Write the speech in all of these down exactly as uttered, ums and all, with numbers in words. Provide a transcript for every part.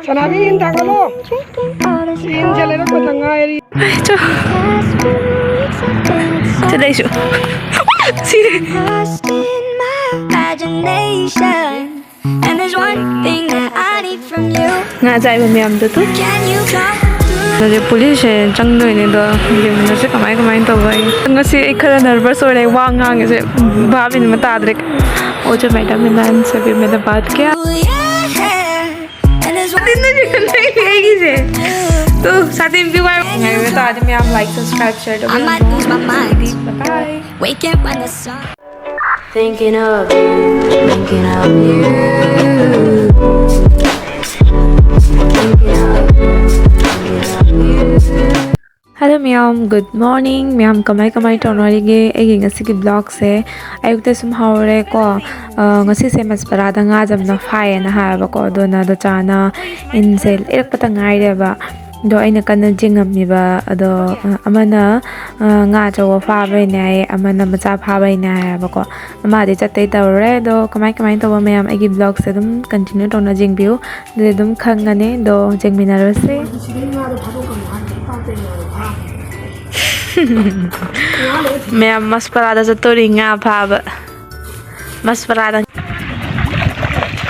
ꯁꯅꯥꯕꯤ, ꯏꯟ ꯊꯥꯡꯒꯠꯂꯣ꯫ ꯏꯟꯁꯦ ꯂꯩꯔꯛꯄꯗ ꯉꯥꯏꯔꯤ꯫ ꯆꯣ꯫ ꯆꯠꯂꯦ ꯑꯩꯁꯨ꯫ ꯁꯤꯔꯦ꯫ Imagination. And there's one thing that I need from you. ꯉꯥ ꯆꯥꯏꯕ ꯃꯌꯥꯝꯗꯣ two. Can you come through? ꯍꯧꯖꯤꯛ ꯄꯨꯂꯤꯁꯁꯦ ꯆꯪꯗꯣꯏꯅꯦ ꯑꯗꯣ, ꯌꯦꯡꯃꯤꯟꯅꯁꯦ ꯀꯃꯥꯏ ꯀꯃꯥꯏꯅ ꯇꯧꯕ꯫ ꯑꯩ ꯉꯁꯤ ꯑꯩ ꯈꯔ ꯅꯔꯚꯁ ꯑꯣꯏꯔꯦ, ꯋꯥ ꯉꯥꯡꯉꯤꯁꯦ ꯚꯥꯞ ꯑꯃ ꯇꯥꯗ꯭ꯔꯦ꯫ ꯑꯣ ꯆ ꯃꯦꯗꯥꯝ ꯏꯃꯥꯟ ꯁꯕꯤ ꯃꯦꯗꯥ ꯕꯥꯠ ꯀꯌꯥ꯫ Oh, yeah. And there's one ꯑꯩꯒꯤꯁꯦ꯫ ꯇꯨ ꯁꯥꯇꯤꯟ ꯄꯤꯌꯨ ꯍꯥꯏ꯫ ꯉꯥꯏꯕ ꯇꯥꯔꯗꯤ ꯃꯌꯥꯝ ꯂꯥꯏꯛ, ꯁꯕꯁꯀ꯭ꯔꯥꯏꯕ, ꯁꯤꯌꯔ ꯇꯧꯕꯤꯔꯝꯃꯣ꯫ I might lose my mind. Bye bye. Waking when the sun Thinking of you, thinking of you, thinking of you. Hello ꯃꯌꯥꯝ, good morning꯫ ꯃꯌꯥꯝ ꯀꯃꯥꯏ ꯀꯃꯥꯏ ꯇꯧꯅꯔꯤꯒꯦ? ꯑꯩꯒꯤ ꯉꯁꯤꯒꯤ ꯕ꯭ꯂꯣꯒꯁꯦ ꯑꯌꯨꯛꯇ ꯁꯨꯝ ꯍꯧꯔꯦꯀꯣ꯫ ꯑ, ꯉꯁꯤꯁꯦ ꯃꯁꯄꯔꯥꯗ ꯉꯥ ꯖꯝꯅ ꯐꯥꯏꯌꯦꯅ ꯍꯥꯏꯌꯦꯕꯀꯣ꯫ ꯑꯗꯨꯅ ꯗꯣꯆꯥꯅ ꯏꯟꯁꯦ ꯂꯩꯔꯛꯄꯇ ꯉꯥꯏꯔꯦꯕ꯫ ꯑꯗꯣ ꯑꯩꯅ ꯀꯟꯅ ꯆꯤꯡꯉꯝꯃꯤꯕ ꯑꯗꯣ, ꯑ, ꯑꯃꯅ, ꯑ, ꯉꯥ ꯑꯆꯧꯕ ꯐꯥꯕꯩꯅꯦ ꯍꯥꯏꯌꯦ, ꯑꯃꯅ ꯃꯆꯥ ꯐꯥꯕꯩꯅꯦ ꯍꯥꯏꯌꯦꯕꯀꯣ꯫ ꯑꯃꯗꯤ ꯆꯠꯇꯩ ꯇꯧꯔꯦ꯫ ꯑꯗꯣ ꯀꯃꯥꯏ ꯀꯃꯥꯏꯅ ꯇꯧꯕ ꯃꯌꯥꯝ ꯑꯩꯒꯤ ꯕ꯭ꯂꯣꯒꯁꯦ ꯑꯗꯨꯝ ꯀꯟꯇꯤꯅ꯭ꯌꯨ ꯇꯧꯅ ꯌꯦꯡꯕꯤꯌꯨ, ꯑꯗꯨꯗꯤ ꯑꯗꯨꯝ ꯈꯪꯉꯅꯤ꯫ ꯑꯗꯣ ꯌꯦꯡꯃꯤꯟꯅꯔꯁꯦ꯫ ꯃꯌꯥꯝ ꯃꯁꯄꯔꯥꯗ ꯆꯠꯇꯣꯔꯤ ꯉꯥ ꯐꯥꯕ꯫ ꯃꯁꯄꯔꯥꯗ꯫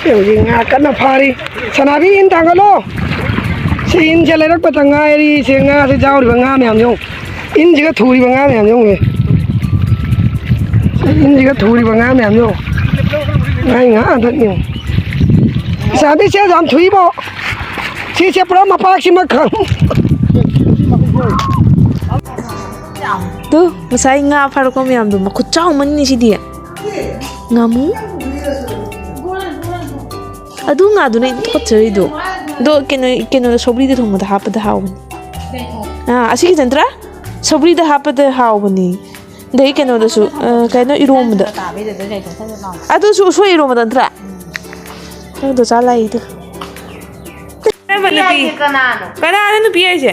ꯁꯤ ꯍꯧꯖꯤꯛ ꯉꯥ ꯀꯟꯅ ꯐꯥꯔꯤ꯫ ꯁꯅꯥꯕꯤ, ꯏꯟ ꯊꯥꯡꯒꯠꯂꯣ꯫ ꯁꯤ ꯏꯟꯁꯦ ꯂꯩꯔꯛꯄꯇ ꯉꯥꯏꯔꯤ꯫ ꯁꯤ ꯉꯥꯁꯦ ꯌꯥꯎꯔꯤꯕ ꯉꯥ ꯃꯌꯥꯝꯁꯦ ꯌꯦꯡꯉꯨ꯫ ꯏꯟꯁꯤꯒ ꯊꯨꯔꯤꯕ ꯉꯥ ꯃꯌꯥꯝꯁꯦ ꯌꯦꯡꯉꯨꯅꯦ꯫ ꯁꯤ ꯏꯟꯁꯤꯒ ꯊꯨꯔꯤꯕ ꯉꯥ ꯃꯌꯥꯝꯁꯦ ꯌꯦꯡꯉꯨ꯫ ꯉꯥ ꯉꯥ ꯉꯥꯛꯇꯅꯤ ꯌꯦꯡꯉꯨ꯫ ꯁꯅꯥꯕꯤ, ꯁꯦ ꯌꯥꯝ ꯊꯨꯏꯕꯣ꯫ ꯁꯤꯁꯦ ꯄꯨꯔꯥ ꯃꯄꯥꯛꯁꯤꯃ ꯈꯪ-, ꯇꯨ, ꯉꯁꯥꯏ ꯉꯥ ꯐꯥꯔꯛꯄ ꯃꯌꯥꯝꯗꯣ ꯃꯈꯨꯠ ꯆꯥꯎꯃꯟꯅꯤ ꯁꯤꯗꯤ꯫ ꯉꯥꯃꯨ? ꯑꯗꯨ ꯉꯥꯗꯨꯅ ꯑꯩꯅ ꯇꯨꯀꯠꯆꯔꯤꯗꯣ꯫ ꯑꯗꯣ ꯀꯩꯅꯣ, ꯀꯩꯅꯣꯗ, ꯁꯧꯒ꯭ꯔꯤꯗ ꯊꯣꯡꯕꯗ ꯍꯥꯞꯄꯗ ꯍꯥꯎꯕꯅꯤ꯫ ꯑꯥ, ꯑꯁꯤ ꯈꯤꯇꯪ ꯅꯠꯇ꯭ꯔꯥ? ꯁꯧꯒ꯭ꯔꯤꯗ ꯍꯥꯞꯄꯗ ꯍꯥꯎꯕꯅꯤ꯫ ꯑꯗꯩ ꯀꯩꯅꯣꯗꯁꯨ, ꯑ, ꯀꯩꯅꯣ, ꯏꯔꯣꯝꯕꯗ꯫ ꯑꯗꯨꯁꯨ ꯎꯁꯣꯏ ꯏꯔꯣꯝꯕꯗ ꯅꯠꯇ꯭ꯔꯥ? ꯅꯪꯗꯣ ꯆꯥ ꯂꯥꯛꯏꯗꯣ꯫ ꯀꯔꯝꯕ ꯅꯨꯄꯤ? ꯀꯅꯥꯅꯣ? ꯀꯅꯥꯅꯣ ꯅꯨꯄꯤ ꯍꯥꯏꯁꯦ?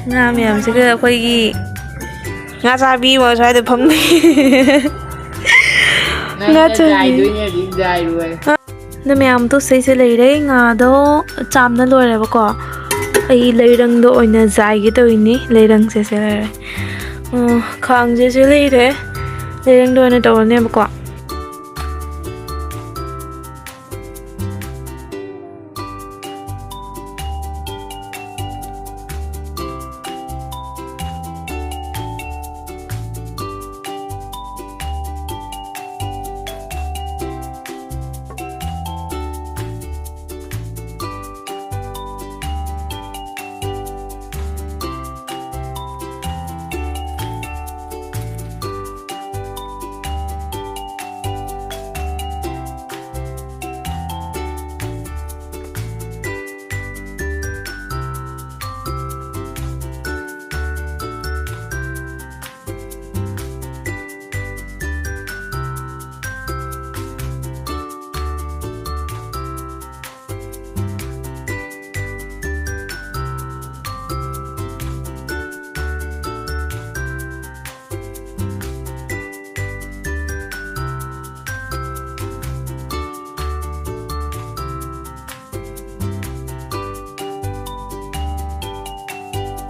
ꯉꯥ ꯃꯌꯥꯝꯁꯤꯒ ꯑꯩꯈꯣꯏꯒꯤ ꯉꯥ ꯆꯥꯕꯤ ꯑꯃ ꯁ꯭ꯋꯥꯏꯗ ꯐꯝ ꯂꯩ꯫ ꯉꯥ ꯆꯥꯕꯤ꯫ ꯖꯥꯏꯗꯣꯏꯅꯦ ꯍꯧꯖꯤꯛ, ꯖꯥꯏꯔꯣꯏ꯫ ꯑꯗꯣ ꯃꯌꯥꯝ ꯇꯣꯠꯁꯩꯁꯦ ꯂꯩꯔꯦ꯫ ꯉꯥꯗꯣ ꯆꯥꯝꯅ ꯂꯣꯏꯔꯦꯕꯀꯣ꯫ ꯑꯩ ꯂꯩꯔꯪꯗꯣ ꯑꯣꯏꯅ ꯖꯥꯏꯒꯦ ꯇꯧꯔꯤꯅꯤ꯫ ꯂꯩꯔꯪꯁꯦ ꯁꯦ ꯂꯩꯔꯦ꯫ ꯑꯣ, ꯈꯥꯡꯁꯦ ꯁꯦ ꯂꯩꯔꯦ꯫ ꯂꯩꯔꯪꯗꯣ ꯑꯣꯏꯅ ꯇꯧꯔꯅꯦꯕꯀꯣ꯫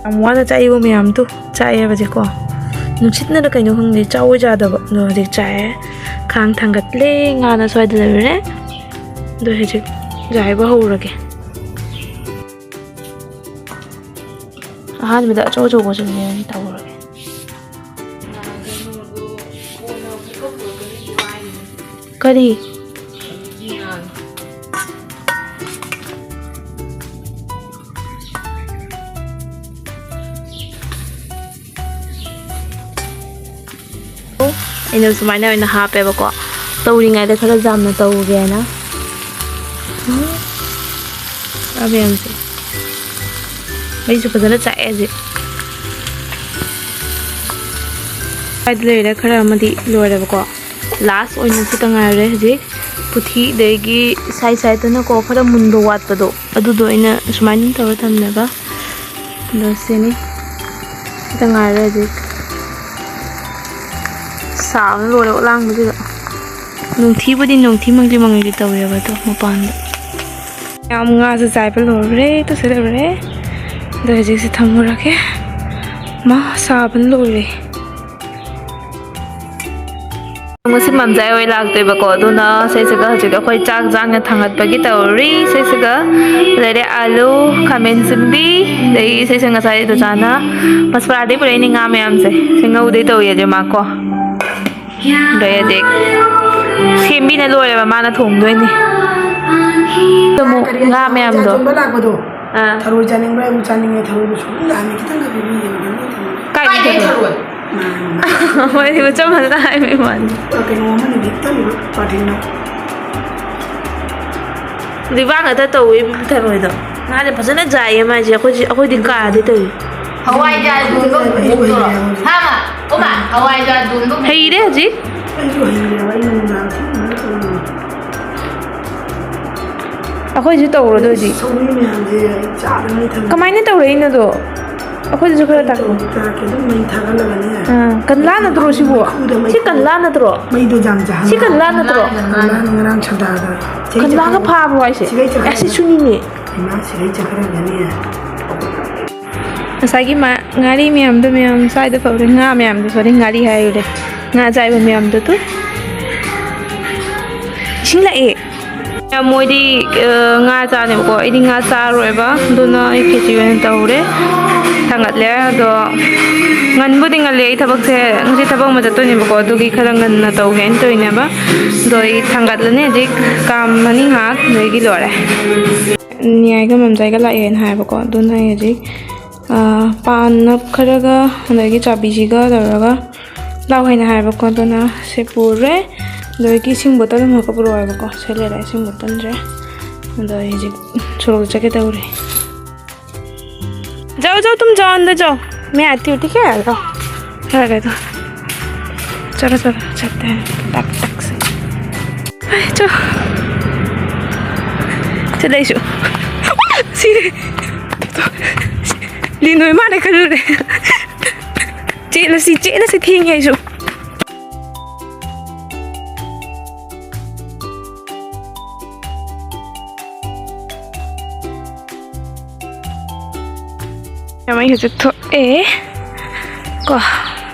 ꯌꯥꯝ ꯋꯥꯅ ꯆꯥꯛꯏꯕ ꯃꯌꯥꯝꯗꯨ ꯆꯥꯛꯑꯦꯕꯁꯦꯀꯣ꯫ ꯅꯨꯡꯁꯤꯠꯅꯔ ꯀꯩꯅꯣ ꯈꯪꯗꯦ, ꯆꯥꯛꯑꯣ ꯌꯥꯗꯕ꯫ ꯑꯗꯣ ꯍꯧꯖꯤꯛ ꯆꯥꯛꯑꯦ꯫ ꯈꯥꯡ ꯊꯥꯡꯒꯠꯂꯦ, ꯉꯥꯅ ꯁ꯭ꯋꯥꯏꯗ ꯂꯩꯔꯦ꯫ ꯑꯗꯣ ꯍꯧꯖꯤꯛ ꯌꯥꯏꯕ ꯍꯧꯔꯒꯦ꯫ ꯑꯍꯥꯟꯕꯗ ꯑꯆꯧ ꯑꯆꯧꯕꯁꯤꯡꯁꯦ ꯑꯣꯏꯅ ꯇꯧꯔꯒꯦ꯫ ꯀꯔꯤ? ꯑꯩꯅ ꯁꯨꯃꯥꯏꯅ ꯑꯣꯏꯅ ꯍꯥꯞꯄꯦꯕꯀꯣ, ꯇꯧꯔꯤꯉꯩꯗ ꯈꯔ ꯌꯥꯝꯅ ꯇꯧꯒꯦꯅ꯫ ꯎꯝ, ꯃꯌꯥꯝꯁꯦ ꯃꯩꯁꯨ ꯐꯖꯅ ꯆꯥꯛꯑꯦ ꯍꯧꯖꯤꯛ꯫ ꯁ꯭ꯋꯥꯏꯗ ꯂꯩꯔꯦ, ꯈꯔ ꯑꯃꯗꯤ ꯂꯣꯏꯔꯦꯕꯀꯣ꯫ ꯂꯥꯁ ꯑꯣꯏꯅ ꯁꯤꯇ ꯉꯥꯏꯔꯦ ꯍꯧꯖꯤꯛ꯫ ꯄꯨꯊꯤ ꯑꯗꯒꯤ ꯁꯥꯏ ꯁꯥꯏꯗꯅꯀꯣ ꯈꯔ ꯃꯨꯟꯕ ꯋꯥꯠꯄꯗꯣ, ꯑꯗꯨꯗꯣ ꯑꯩꯅ ꯁꯨꯃꯥꯏꯅ ꯇꯧꯔ ꯊꯝꯃꯦꯕ꯫ ꯑꯗꯣ ꯁꯤꯅꯤ꯫ ꯁꯤꯇ ꯉꯥꯏꯔꯦ ꯍꯧꯖꯤꯛ꯫ ꯁꯥꯕꯅ ꯂꯣꯏꯔꯦ ꯑꯣꯠꯂꯥꯡꯕꯁꯤꯗ꯫ ꯅꯨꯡꯊꯤꯕꯨꯗꯤ ꯅꯨꯡꯊꯤ ꯃꯪꯂꯤ ꯃꯪꯂꯤ ꯇꯧꯋꯦꯕ ꯑꯗꯣ ꯃꯄꯥꯟꯗ꯫ ꯌꯥꯝ ꯉꯥꯁꯨ ꯆꯥꯏꯕ ꯂꯣꯏꯔꯦ, ꯇꯨꯁꯦ ꯂꯣꯏꯔꯦ꯫ ꯑꯗꯣ ꯍꯧꯖꯤꯛꯁꯦ ꯊꯝꯃꯨꯔꯒꯦ꯫ ꯃꯥ ꯁꯥꯕꯅ ꯂꯣꯏꯔꯦ꯫ ꯉꯁꯤ ꯃꯝꯖꯥꯏ ꯍꯣꯏ ꯂꯥꯛꯇꯣꯏꯕꯀꯣ, ꯑꯗꯨꯅ ꯁꯤꯁꯤꯒ ꯍꯧꯖꯤꯛ ꯑꯩꯈꯣꯏ ꯆꯥꯛ ꯆꯥꯡꯅ ꯊꯥꯡꯒꯠꯄꯒꯤ ꯇꯧꯔꯤ꯫ ꯁꯤꯁꯤꯒ ꯂꯩꯔꯦ ꯑꯥꯂꯨ, ꯈꯥꯃꯦꯟ ꯁꯤꯟꯕꯤ, ꯑꯗꯩ ꯁꯤꯁꯦ ꯉꯁꯥꯏ ꯗꯨꯆꯥꯅ ꯃꯁꯄꯔꯥꯗꯩ ꯄꯨꯔꯛꯏꯅꯦ ꯉꯥ ꯃꯌꯥꯝꯁꯦ꯫ ꯁꯤ ꯉꯧꯗꯣꯏ ꯇꯧꯏ ꯑꯗꯨ ꯃꯥꯀꯣ꯫ ꯑꯗꯩ ꯍꯧꯖꯤꯛ ꯁꯦꯝꯕꯤꯅ ꯂꯣꯏꯔꯦꯕ, ꯃꯥꯅ ꯊꯣꯡꯗꯣꯏꯅꯤ꯫ ꯑꯃꯨꯛ ꯉꯥ ꯃꯌꯥꯝꯗꯣ꯫ ꯑꯥ꯫ ꯊꯔꯣꯏ ꯆꯥꯅꯤꯡꯕ꯭ꯔꯥ? ꯑꯩꯕꯨ ꯆꯥꯅꯤꯡꯉꯦ, ꯊꯔꯣꯏꯗꯣ ꯁꯨꯝ ꯂꯥꯛꯑꯅꯤ, ꯈꯤꯇꯪ ꯈꯛ ꯄꯤꯕꯤꯌꯦ꯫ ꯀꯥꯏꯗꯩ ꯊꯔꯣꯏ? ꯃꯣꯏꯗꯤ ꯃꯆꯝ ꯐꯖꯅ ꯍꯥꯏꯕ ꯋꯥꯅꯤ꯫ ꯀꯩꯅꯣ ꯑꯃꯅꯤ ꯍꯦꯛꯇ ꯄꯥꯔꯇꯤꯅ꯫ ꯂꯤꯕꯥ ꯉꯥꯛꯇ ꯇꯧꯋꯦ ꯊꯔꯣꯏꯗꯣ꯫ ꯃꯥꯁꯦ ꯐꯖꯅ ꯖꯥꯏꯌꯦ ꯃꯥꯁꯦ꯫ ꯑꯩꯈꯣꯏꯁꯦ, ꯑꯩꯈꯣꯏꯗꯤ ꯀꯥꯗꯤ ꯇꯧꯏ꯫ ꯍꯋꯥꯏꯖꯥꯔ ꯗꯣꯟꯕ ꯕꯨꯕꯣꯛꯇꯨꯔꯣ? ꯍꯥ, ꯃꯥ? ꯑꯣ, ꯃꯥ, ꯍꯋꯥꯏꯖꯥꯔ ꯗꯣꯟꯕ ꯕꯨꯕꯣꯛꯇꯨꯔꯣ? ꯍꯩꯔꯦ ꯍꯧꯖꯤꯛ꯫ ꯑꯩꯁꯨ ꯍꯩꯔꯦꯕ, ꯑꯩ ꯅꯨꯡꯗꯥꯡ ꯊꯦꯡꯅ ꯇꯧꯔꯤꯅꯦ꯫ ꯑꯩꯈꯣꯏꯁꯨ ꯇꯧꯔꯣ ꯑꯗꯨ ꯑꯣꯏꯗꯤ꯫ ꯁꯧꯒ꯭ꯔꯤ ꯃꯌꯥꯝꯁꯦ ꯑꯩ ꯆꯥꯗ ꯂꯣꯏ ꯊꯝꯃꯦ꯫ ꯀꯃꯥꯏꯅ ꯇꯧꯔꯛꯏꯅꯣꯗꯣ? ꯑꯩꯈꯣꯏꯗꯁꯨ ꯈꯔ ꯑꯩ ꯇꯥꯛꯑꯣ꯫ ꯇꯧꯔꯛ ꯇꯥꯔꯛꯀꯦ, ꯑꯗꯨꯝ ꯃꯩ ꯊꯥꯒꯠꯂꯒꯅꯦ꯫ ꯑꯥ, ꯀꯟꯂꯥ ꯅꯠꯇ꯭ꯔꯣ ꯁꯤꯕꯨ? ꯃꯩꯈꯨꯗ, ꯁꯤ ꯃꯩꯈꯨ-, ꯀꯟꯂꯥ ꯅꯠꯇ꯭ꯔꯣ? ꯃꯩꯗꯣ ꯌꯥꯝ ꯆꯥꯍꯟꯕ꯫ ꯁꯤ ꯀꯟꯂꯥ ꯅꯠꯇ꯭ꯔꯣ? ꯀꯟꯂꯥꯅ ꯉꯔꯥꯡ ꯁꯗꯥꯗ ꯆꯍꯤ ꯀꯟꯂꯥꯒ ꯆꯠꯈ꯭ꯔꯦ꯫ ꯐꯥꯕ꯭ꯔꯣ ꯍꯥꯏꯁꯦ? ꯁꯤꯒꯩ ꯆꯠꯈ꯭ꯔꯦ꯫ ꯑꯦ, ꯁꯤ ꯁꯨꯅꯤꯅꯦ꯫ ꯏꯃꯥ, ꯁꯤꯒꯩ ꯆꯠꯈ꯭ꯔꯒꯅꯦ꯫ ꯉꯁꯥꯏꯒꯤ ꯃꯥ-, ꯉꯥꯔꯤ ꯃꯌꯥꯝꯗꯣ ꯃꯌꯥꯝ ꯆꯥꯏꯗ ꯐꯧꯔꯦ꯫ ꯉꯥ ꯃꯌꯥꯝꯗꯣ ꯐꯧꯔꯦ꯫ ꯉꯥꯔꯤ ꯍꯥꯏꯔꯨꯔꯦ꯫ ꯉꯥ ꯑꯆꯥꯏꯕ ꯃꯌꯥꯝꯗꯣ ꯇꯨ꯫ ꯏꯁꯤꯡ ꯂꯥꯛꯑꯦ꯫ ꯃꯣꯏꯗꯤ, ꯑ, ꯉꯥ ꯆꯥꯅꯦꯕꯀꯣ, ꯑꯩꯗꯤ ꯉꯥ ꯆꯥꯔꯣꯏꯕ, ꯑꯗꯨꯅ ꯑꯩ ꯈꯦꯆꯤ ꯑꯣꯏꯅ ꯇꯧꯔꯦ꯫ ꯊꯥꯡꯒꯠꯂꯦ꯫ ꯑꯗꯣ ꯉꯟꯕꯨꯗꯤ ꯉꯜꯂꯤ, ꯑꯩ ꯊꯕꯛꯁꯦ ꯉꯁꯤ ꯊꯕꯛ ꯑꯃ ꯆꯠꯇꯣꯏꯅꯦꯕꯀꯣ, ꯑꯗꯨꯒꯤ ꯈꯔ ꯉꯟꯅ ꯇꯧꯒꯦꯅ ꯇꯧꯔꯤꯅꯦꯕ꯫ ꯑꯗꯣ ꯑꯩ ꯊꯥꯡꯒꯠꯂꯅꯤ ꯍꯧꯖꯤꯛ, ꯀꯥꯝꯃꯅꯤ ꯉꯥꯏꯍꯥꯛ, ꯑꯗꯒꯤ ꯂꯣꯏꯔꯦ꯫ ꯅꯤꯌꯥꯏꯒ ꯃꯝꯖꯥꯏꯒ ꯂꯥꯛꯑꯦꯅ ꯍꯥꯏꯕꯀꯣ, ꯑꯗꯨꯅ ꯑꯩ ꯍꯧꯖꯤꯛ, ꯑ, ꯄꯥꯟ ꯅꯞ ꯈꯔꯒ ꯑꯗꯒꯤ ꯆꯥꯕꯤꯁꯤꯒ ꯇꯧꯔꯒ ꯂꯥꯛꯑꯣ ꯍꯥꯏꯅ ꯍꯥꯏꯕꯀꯣ, ꯑꯗꯨꯅ ꯁꯤ ꯄꯨꯔꯦ꯫ ꯑꯗꯒꯤ ꯏꯁꯤꯡ ꯕꯣꯇꯜ ꯑꯃꯈꯛ ꯄꯨꯔꯛꯑꯣ ꯍꯥꯏꯕꯀꯣ, ꯁꯤ ꯂꯩꯔꯦ ꯏꯁꯤꯡ ꯕꯣꯇꯜꯁꯦ꯫ ꯑꯗꯣ ꯑꯩ ꯍꯧꯖꯤꯛ ꯁꯣꯔꯣꯛꯇ ꯆꯠꯀꯦ ꯇꯧꯔꯤ꯫ जाओ, जाओ, तुम जाओ, अंदर जाओ। मैं आती हूँ, ठीक है? जाओ। चलो, चलो, चलो, चलते हैं। टक, टक से। अरे, चलो। चलो, ऐसो। सीधे। लीन हुई मारे कर रहे। चलो, सी, चलो, सी, ठीक है, ऐसो। ꯑꯩ ꯍꯧꯖꯤꯛ ꯊꯣꯛꯑꯦ ꯀꯣ꯫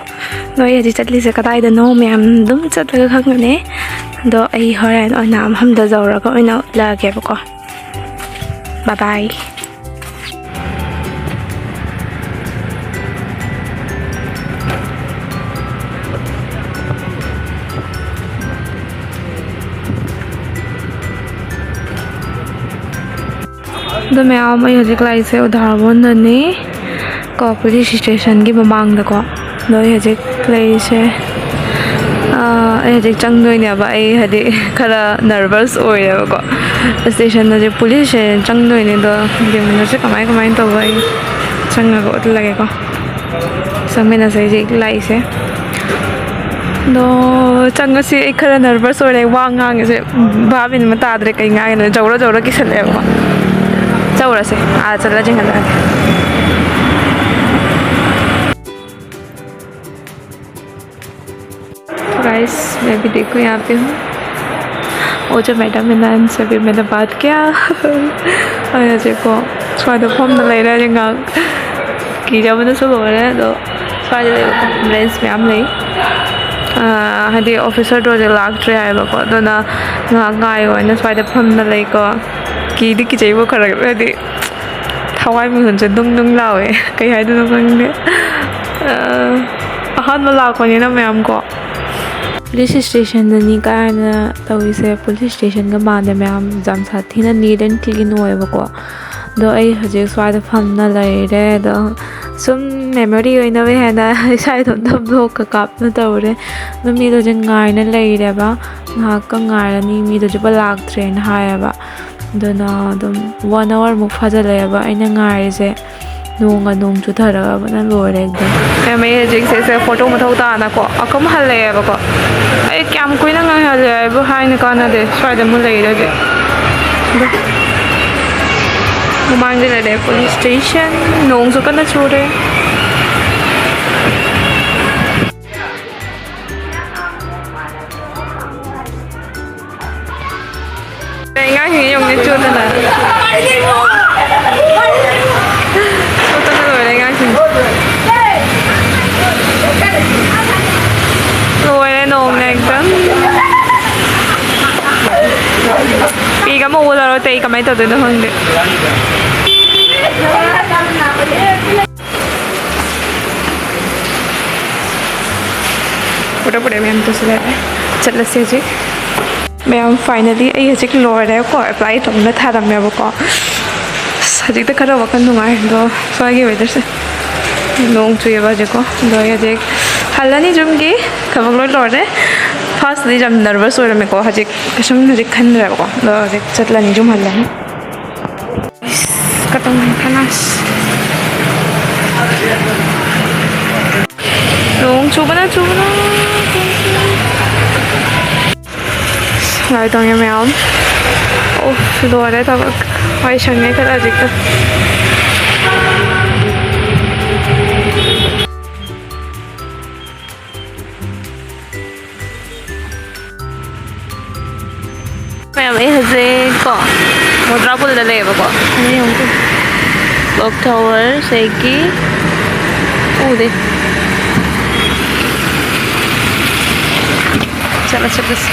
ꯅꯣꯏ ꯍꯧꯖꯤꯛ ꯆꯠꯂꯤꯁꯦ ꯀꯗꯥꯏꯗꯅꯣ ꯃꯌꯥꯝ ꯑꯗꯨꯝ ꯆꯠꯂꯒ ꯈꯪꯒꯅꯤ꯫ ꯑꯗꯣ ꯑꯩ ꯍꯣꯔꯦꯟ ꯑꯣꯏꯅ ꯃꯐꯝꯗ ꯌꯧꯔꯒ ꯑꯣꯏꯅ ꯎꯠꯂꯛꯑꯒꯦꯕꯀꯣ꯫ ꯕꯥꯏ ꯕꯥꯏ꯫ ꯑꯗꯣ ꯃꯌꯥꯝ, ꯑꯩ ꯍꯧꯖꯤꯛ ꯂꯥꯛꯏꯁꯦ ꯎꯗꯥꯔꯕꯣꯟꯗꯅꯤ ꯀꯣ, ꯄꯨꯂꯤꯁ ꯁ꯭ꯇꯦꯁꯟꯒꯤ ꯃꯃꯥꯡꯗꯀꯣ꯫ ꯑꯗꯣ ꯑꯩ ꯍꯧꯖꯤꯛ ꯂꯩꯔꯤꯁꯦ, ꯑꯥ, ꯑꯩ ꯍꯧꯖꯤꯛ ꯆꯪꯗꯣꯏꯅꯦꯕ꯫ ꯑꯩ ꯍꯥꯏꯗꯤ ꯈꯔ ꯅꯔꯚꯁ ꯑꯣꯏꯔꯦꯕꯀꯣ꯫ ꯁ꯭ꯇꯦꯁꯟꯗꯗꯤ ꯄꯨꯂꯤꯁꯁꯦ ꯆꯪꯗꯣꯏꯅꯦ꯫ ꯑꯗꯣ ꯌꯦꯡꯃꯤꯟꯅꯁꯦ ꯀꯃꯥꯏ ꯀꯃꯥꯏꯅ ꯇꯧꯕ, ꯑꯩ ꯆꯪꯉꯒ ꯎꯠꯂꯒꯦꯀꯣ꯫ ꯆꯪꯃꯤꯟꯅꯁꯦ ꯍꯧꯖꯤꯛ ꯂꯥꯛꯏꯁꯦ꯫ ꯑꯗꯣ ꯆꯪꯉꯁꯤ꯫ ꯑꯩ ꯈꯔ ꯅꯔꯚꯁ ꯑꯣꯏꯔꯦ, ꯋꯥ ꯉꯥꯡꯉꯤꯁꯦ ꯚꯥꯕ ꯃꯦꯟ ꯑꯃ ꯇꯥꯗ꯭ꯔꯦ꯫ ꯀꯩ ꯉꯥꯡꯉꯤꯅꯣ? ꯖꯧꯔ ꯖꯧꯔ ꯀꯤꯁꯜꯂꯛꯑꯦꯕꯀꯣ꯫ ꯆꯧꯔꯁꯦ, ꯑꯥ ꯆꯠꯂ ꯆꯤꯡꯍꯜꯂꯛꯑꯒꯦ꯫ गाइस, मैं भी देखो यहाँ पे हूँ। वो जो मैडम है ना, इनसे भी मैंने बात किया। ꯑꯩ ꯍꯧꯖꯤꯛꯀꯣ ꯁ꯭ꯋꯥꯏꯗ ꯐꯝꯅ ꯂꯩꯔꯦ꯫ ꯑꯩ ꯉꯥꯏꯍꯥꯛ ꯀꯤꯖꯕꯅꯁꯨ ꯂꯣꯏꯔꯦ꯫ ꯑꯗꯣ ꯁ꯭ꯋꯥꯏꯗ ꯂꯩꯕ ꯑꯦꯝꯕꯨꯂꯦꯟꯁ ꯃꯌꯥꯝ ꯂꯩ꯫ ꯑꯥ, ꯍꯥꯏꯗꯤ ꯑꯣꯐꯤꯁꯔꯗꯣ ꯍꯧꯖꯤꯛ ꯂꯥꯛꯇ꯭ꯔꯤ ꯍꯥꯏꯕꯀꯣ꯫ ꯑꯗꯨꯅ ꯉꯥꯏꯍꯥꯛ ꯉꯥꯏꯌꯣ ꯍꯥꯏꯅ ꯁ꯭ꯋꯥꯏꯗ ꯐꯝꯅ ꯂꯩꯀꯣ꯫ ꯀꯤꯗꯤ ꯀꯤꯖꯩꯕ ꯈꯔ, ꯍꯥꯏꯗꯤ ꯊꯋꯥꯏ ꯃꯤꯍꯨꯟꯁꯦ ꯗꯨꯡ ꯗꯨꯡ ꯂꯥꯎꯋꯦ꯫ ꯀꯩ ꯍꯥꯏꯗꯣꯏꯅꯣ ꯈꯪꯗꯦ꯫ ꯑꯥ, ꯑꯍꯥꯟꯕ ꯂꯥꯛꯄꯅꯤꯅ ꯃꯌꯥꯝ ꯀꯣ꯫ ꯄꯨꯂꯤꯁ ꯁ꯭ꯇꯦꯁꯟꯗꯅꯤ ꯀꯥꯏꯅ ꯇꯧꯔꯤꯁꯦ꯫ ꯄꯨꯂꯤꯁ ꯁ꯭ꯇꯦꯁꯟꯒ ꯃꯥꯟꯗꯦ ꯃꯌꯥꯝ, ꯌꯥꯝ ꯁꯥꯊꯤꯅ neat and clean ꯑꯣꯏꯌꯦꯕꯀꯣ꯫ ꯑꯗꯣ ꯑꯩ ꯍꯧꯖꯤꯛ ꯁ꯭ꯋꯥꯏꯗ ꯐꯝꯅ ꯂꯩꯔꯦ꯫ ꯑꯗꯣ ꯁꯨꯝ ꯃꯦꯃꯣꯔꯤ ꯑꯣꯏꯅꯕ ꯍꯦꯟꯅ ꯏꯁꯥ ꯏꯊꯟꯇ ꯕ꯭ꯂꯣꯛꯀ ꯀꯥꯞꯅ ꯇꯧꯔꯦ꯫ ꯑꯗꯨꯝ ꯃꯤꯗꯣ ꯍꯧꯖꯤꯛ ꯉꯥꯏꯅ ꯂꯩꯔꯦꯕ꯫ ꯉꯥꯏꯍꯥꯛꯀ ꯉꯥꯏꯔꯅꯤ, ꯃꯤꯗꯣ ꯍꯧꯖꯤꯛꯐꯥꯎ ꯂꯥꯛꯇ꯭ꯔꯦꯅ ꯍꯥꯏꯌꯦꯕ꯫ ꯑꯗꯨꯅ ꯑꯗꯨꯝ one hour ꯃꯨꯛ ꯐꯥꯖꯤꯜꯂꯛꯑꯦꯕ ꯑꯩꯅ ꯉꯥꯏꯔꯤꯁꯦ꯫ ꯅꯣꯡꯒ ꯅꯣꯡ ꯆꯨꯊꯔꯛꯑꯕꯅ ꯂꯣꯏꯔꯦ ꯑꯩꯗꯤ꯫ ꯃꯦꯝ, ꯑꯩ ꯍꯧꯖꯤꯛ ꯁꯤꯁꯦ ꯐꯣꯇꯣ ꯃꯊꯧ ꯇꯥꯅꯀꯣ ꯑꯀꯝ ꯍꯜꯂꯛꯑꯦꯕꯀꯣ꯫ ꯑꯩ ꯀꯌꯥꯝ ꯀꯨꯏꯅ ꯉꯥꯏꯍꯜꯂꯦ ꯍꯥꯏꯕꯨ ꯍꯥꯏꯅ ꯀꯥꯟꯅꯗꯦ꯫ ꯁ꯭ꯋꯥꯏꯗ ꯑꯃꯨꯛ ꯂꯩꯔꯦ ꯍꯧꯖꯤꯛ꯫ ꯑꯗꯣ ꯃꯃꯥꯡꯗ ꯂꯩꯔꯦ ꯄꯨꯂꯤꯁ ꯁ꯭ꯇꯦꯁꯟ꯫ ꯅꯣꯡꯁꯨ ꯀꯟꯅ ꯆꯨꯔꯦ꯫ ꯑꯉꯥꯡꯁꯤꯡ ꯌꯦꯡꯉꯨꯅꯦ, ꯆꯣꯠꯇꯅ꯫ ꯆꯣꯠꯇꯅ ꯂꯣꯏꯔꯦ ꯑꯦꯛꯗꯝ ꯄꯤꯒ ꯑꯃ ꯑꯣꯜꯂꯔꯣ, ꯑꯇꯩ ꯀꯃꯥꯏꯅ ꯇꯧꯗꯣꯏꯅꯣ ꯈꯪꯗꯦ꯫ ꯄꯨꯔꯥ ꯄꯨꯔꯥ ꯃꯌꯥꯝ ꯇꯧꯁꯤꯜꯂꯛꯑꯦ꯫ ꯆꯠꯂꯁꯦ ꯍꯧꯖꯤꯛ꯫ ꯃꯌꯥꯝ, finally ꯑꯩ ꯍꯧꯖꯤꯛ ꯂꯣꯏꯔꯦꯀꯣ, apply ꯇꯧꯅ ꯊꯥꯔꯝꯃꯦꯕꯀꯣ꯫ ꯑꯁ, ꯍꯧꯖꯤꯛꯇ ꯈꯔ ꯋꯥꯈꯜ ꯅꯨꯡꯉꯥꯏ꯫ ꯑꯗꯣ ꯁ꯭ꯋꯥꯏꯒꯤ weatherꯁꯦ ꯅꯣꯡ ꯆꯨꯏꯌꯦꯕ ꯍꯧꯖꯤꯛꯀꯣ꯫ ꯑꯗꯣ ꯑꯩ ꯍꯧꯖꯤꯛ ꯍꯜꯂꯅꯤ ꯌꯨꯝꯒꯤ꯫ ꯊꯕꯛ ꯂꯣꯏ ꯂꯣꯏꯔꯦ꯫ Firstꯗꯤ ꯌꯥꯝ nervous ꯑꯣꯏꯔꯝꯃꯦꯀꯣ꯫ ꯍꯧꯖꯤꯛ ꯀꯩꯁꯨꯝ ꯍꯧꯖꯤꯛ ꯈꯟꯗ꯭ꯔꯦꯕꯀꯣ꯫ ꯑꯗꯣ ꯍꯧꯖꯤꯛ ꯆꯠꯂꯅꯤ, ꯌꯨꯝ ꯍꯜꯂꯅꯤ꯫ ꯏꯁ, ꯀꯇꯪ ꯈꯅꯥꯁ꯫ ꯅꯣꯡ ꯆꯨꯕꯅ, ꯆꯨꯕꯅ꯫ ꯂꯥꯏ ꯇꯣꯡꯉꯦ ꯃꯌꯥꯝ꯫ ꯑꯣ, ꯂꯣꯏꯔꯦ ꯊꯕꯛ꯫ ꯋꯥꯏ ꯁꯪꯉꯦ ꯈꯔ ꯍꯧꯖꯤꯛꯇ꯫ ꯃꯌꯥꯝ, ꯑꯩ ꯍꯧꯖꯤꯛ ꯀꯣ ꯃꯣꯗ꯭ꯔꯥ ꯄꯨꯜꯗ ꯂꯩꯌꯦꯕꯀꯣ꯫ ꯑꯅꯤ ꯑꯍꯨꯝ꯫ Clock Tower ꯁꯦꯒꯤ ꯎꯗꯦ꯫ ꯆꯠꯂ ꯆꯠꯂꯁꯤ꯫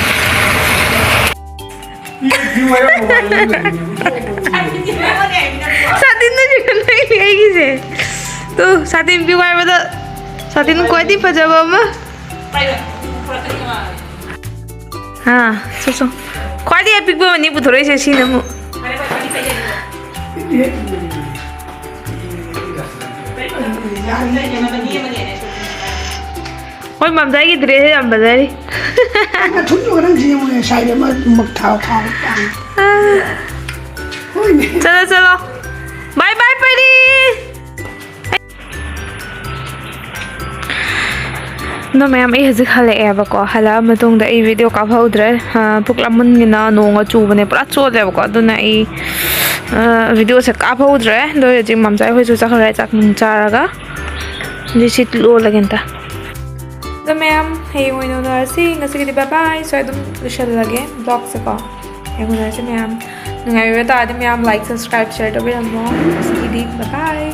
ꯁꯥꯇꯤꯟꯗ ꯆꯤꯡꯈꯠꯂꯛꯏ ꯑꯩꯒꯤꯁꯦ꯫ ꯇꯨ, ꯁꯥꯇꯤꯟ ꯄꯤꯌꯨ ꯍꯥꯏꯕꯗ ꯁꯥꯇꯤꯟ ꯈ꯭ꯋꯥꯏꯗꯒꯤ ꯐꯖꯕ ꯑꯃ꯫ ꯑꯥ, ꯁꯣ, ꯁꯣ꯫ ꯈ꯭ꯋꯥꯏꯗꯒꯤ ꯑꯄꯤꯛꯄ ꯑꯃꯅꯤ ꯄꯨꯊꯣꯔꯛꯏꯁꯦ ꯁꯤꯅ ꯑꯃꯨꯛ꯫ ꯍꯣꯏ, ꯃꯝꯖꯥꯏꯒꯤ dress ꯌꯥꯝ ꯐꯖꯔꯤ꯫ ꯅꯪꯅ ꯊꯨꯝꯗꯨꯒ ꯅꯪ ꯁꯤ ꯌꯦꯡꯉꯨꯅꯦ, ꯁꯥꯏꯗ ꯑꯃ ꯃꯨꯛ ꯊꯥꯎ ꯊꯥꯎ ꯇꯥꯡ꯫ ꯍꯣꯏꯅꯦ꯫ ꯆꯠꯂꯣ, ꯆꯠꯂꯣ꯫ Bye bye, ꯄꯔꯤ꯫ ꯑꯗꯣ ꯃꯌꯥꯝ, ꯑꯩ ꯍꯧꯖꯤꯛ ꯍꯜꯂꯛꯑꯦꯕꯀꯣ꯫ ꯍꯜꯂꯛꯑ ꯃꯇꯨꯡꯗ ꯑꯩ video ꯀꯥꯞꯍꯧꯗ꯭ꯔꯦ꯫ ꯑ, ꯄꯨꯛ ꯂꯥꯃꯟꯒꯤꯅ ꯅꯣꯡꯒ ꯆꯨꯕꯅꯦ, ꯄꯨꯔꯥ ꯆꯣꯠꯂꯦꯕꯀꯣ꯫ ꯑꯗꯨꯅ ꯑꯩ, ꯑ, videoꯁꯦ ꯀꯥꯞꯍꯧꯗ꯭ꯔꯦ꯫ ꯑꯗꯣ ꯍꯧꯖꯤꯛ ꯃꯝꯖꯥꯏ ꯍꯣꯏꯁꯨ ꯆꯠꯈ꯭ꯔꯦ, ꯆꯥꯛ ꯅꯨꯡ ꯆꯥꯔꯒ꯫ ꯍꯧꯖꯤꯛ ꯁꯤ ꯂꯣꯜꯂꯒꯦ ꯑꯝꯇ꯫ ꯑꯗꯣ ꯃꯌꯥꯝ, ꯍꯌꯦꯡ ꯑꯣꯏꯅ ꯎꯅꯔꯁꯤ꯫ ꯉꯁꯤꯒꯤꯗꯤ bye bye꯫ ꯁ꯭ꯋꯥꯏ ꯑꯗꯨꯝ ꯂꯣꯏꯁꯤꯜꯂꯒꯦ vlogꯁꯦꯀꯣ꯫ ꯍꯌꯦꯡ ꯎꯅꯔꯁꯤ ꯃꯌꯥꯝ꯫ ꯅꯨꯡꯉꯥꯏꯕꯤꯕ ꯇꯥꯔꯗꯤ ꯃꯌꯥꯝ like, subscribe, share ꯇꯧꯕꯤꯔꯝꯃꯣ꯫ ꯉꯁꯤꯒꯤꯗꯤ bye bye꯫